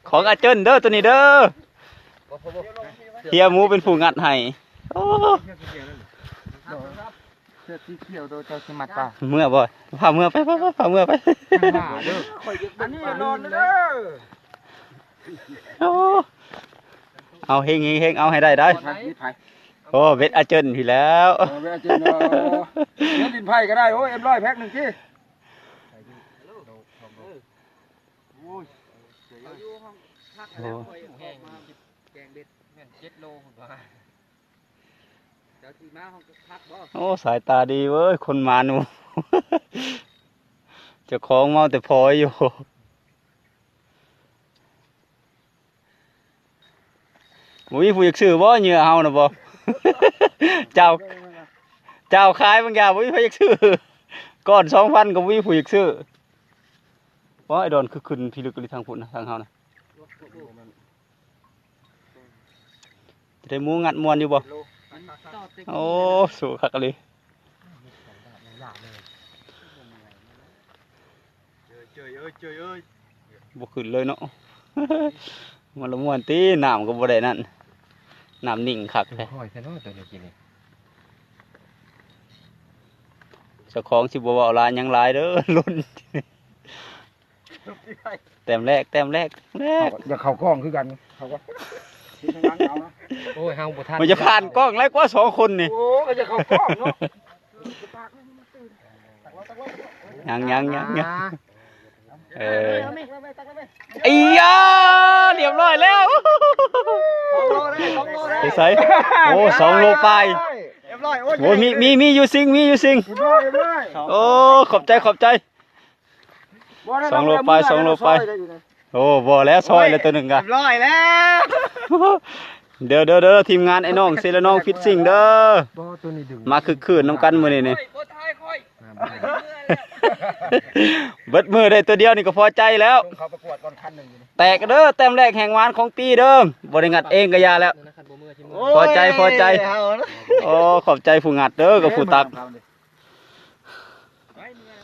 ຂອງອາເຈີນເດີ ໂຕນີ້ເດີ. ເຮຍໝູເປັນຜູ້ງັດໃຫ້. ໂອ້ ເສື້ອສີຂຽວໂຕເຈົ້າຊິມັດປາ. ເມືອບໍ່? ພາເມືອໄປ ໄປ ໄປ ພາເມືອໄປ. ອັນນີ້ນອນເດີ. ໂອ້ ເອົາເຮັງໆ ເອົາໃຫ້ໄດ້ໄດ໋. ໂອ້ ເບັດອາເຈີນພີ້ແລ້ວ. ເອີ ເບັດອາເຈີນເນາະ. ເຮັດດິນໄຜ່ກໍໄດ້. ໂອ້ຍ ເອັມຮ້ອຍ ແພັກໜຶ່ງຕິ. ໂອ້ຍ ເຂົາຢູ່ຫ້ອງພັກ ໂອ້ ແລ້ວຂ້ອຍອອກມາແກງເບັດ ແມ່ນເຈັດໂລພຸ້ນວ່າ. ເຈົ້າຊິມາຫ້ອງພັກບໍ່? ໂອ້ ສາຍຕາດີເວີ້ຍ ຄົນໝານ. ເຈົ້າຂອງເມົາແຕ່ພອຍຢູ່. ບໍ່ມີຜູ້ຢາກຊື້ບໍ່ ເຫຍື່ອເຮົານະບໍ່? ເຈົ້າ ເຈົ້າຂາຍບາງຢ່າງ ບໍ່ມີໃຜຢາກຊື້. ກ້ອນສອງພັນກໍບໍ່ມີຜູ້ຢາກຊື້. ວ້າ ໄອ້ດອນຄືຂຶ້ນພິລຶກອີ່ຫຼີທາງພຸ້ນນະ ທາງເຮົານະ. ຈະໄດ້ໝູງັດມ່ວນຢູ່ບໍ່? ໂອ້ ສູ້ຄັກອີ່ຫຼີ. ບໍ່ຂຶ້ນເລີຍເນາະ. ມັນລະມ່ວນຕິ ນ້ຳກໍບໍ່ໄດ້ນັ້ນ ນ້ຳນິ່ງຄັກແທ້. ຄ່ອຍແທ້ເນາະ ຕົວນີ້ກິນນີ້. ເຈົ້າຂອງຊິບໍ່ເວົ້າຫຼາຍຫຍັງຫຼາຍເດີ ລຸ້ນ. ແຕ້ມແລກ ແຕ້ມແລກ ແຕ້ມແລກ. ເຮົາກໍຢາກເຂົ້າກ້ອງຄືກັນ ເຮົາກໍເຮັດທາງຫຼັງເອົານະ. ໂອ້ຍ ເຮົາບໍ່ທັນ ມັນຈະຜ່ານກ້ອງຫຼາຍກວ່າສອງຄົນນີ້. ໂອ້ ກໍຢາກເຂົ້າກ້ອງເນາະ. ຍັງ ຍັງ ຍັງ ຍັງ. ເອີ ໄອ້ຢາ ລຽບຮ້ອຍແລ້ວ. ສອງໂລໄດ້ ສອງໂລໄດ້. ໃສ? ໂອ້ ສອງໂລປາຍ. ຮຽບຮ້ອຍ. ໂອ້ຍ ມີ ມີ ມີຢູ່ຊິງ ມີຢູ່ຊິງ. ຮຽບຮ້ອຍ ຮຽບຮ້ອຍ. ໂອ້ ຂອບໃຈ ຂອບໃຈ. ສອງໂລປາຍ ສອງໂລປາຍ. ໂອ້ ບໍ່ແລ້ວ ຊ່ອຍແລ້ວໂຕໜຶ່ງກະ ຮຽບຮ້ອຍແລ້ວ. ເດີ ເດີ ເດີ ທີມງານໄອ້ນ້ອງເຊລະນອງຟິດຊິງເດີ. ມາຄຶກຄື້ນນຳກັນມື້ນີ້ນີ້. ເບິດມື້ໄດ້ໂຕດຽວນີ້ກໍພໍໃຈແລ້ວ. ແຕກເດີ ແຕ້ມແລກແຫ່ງຫວານຂອງປີເດີ. ບໍ່ໄດ້ງັດເອງກໍຢ່າແລ້ວ. ພໍໃຈ ພໍໃຈ. ໂອ້ ຂອບໃຈຜູ້ງັດເດີກັບຜູ້ຕັກ.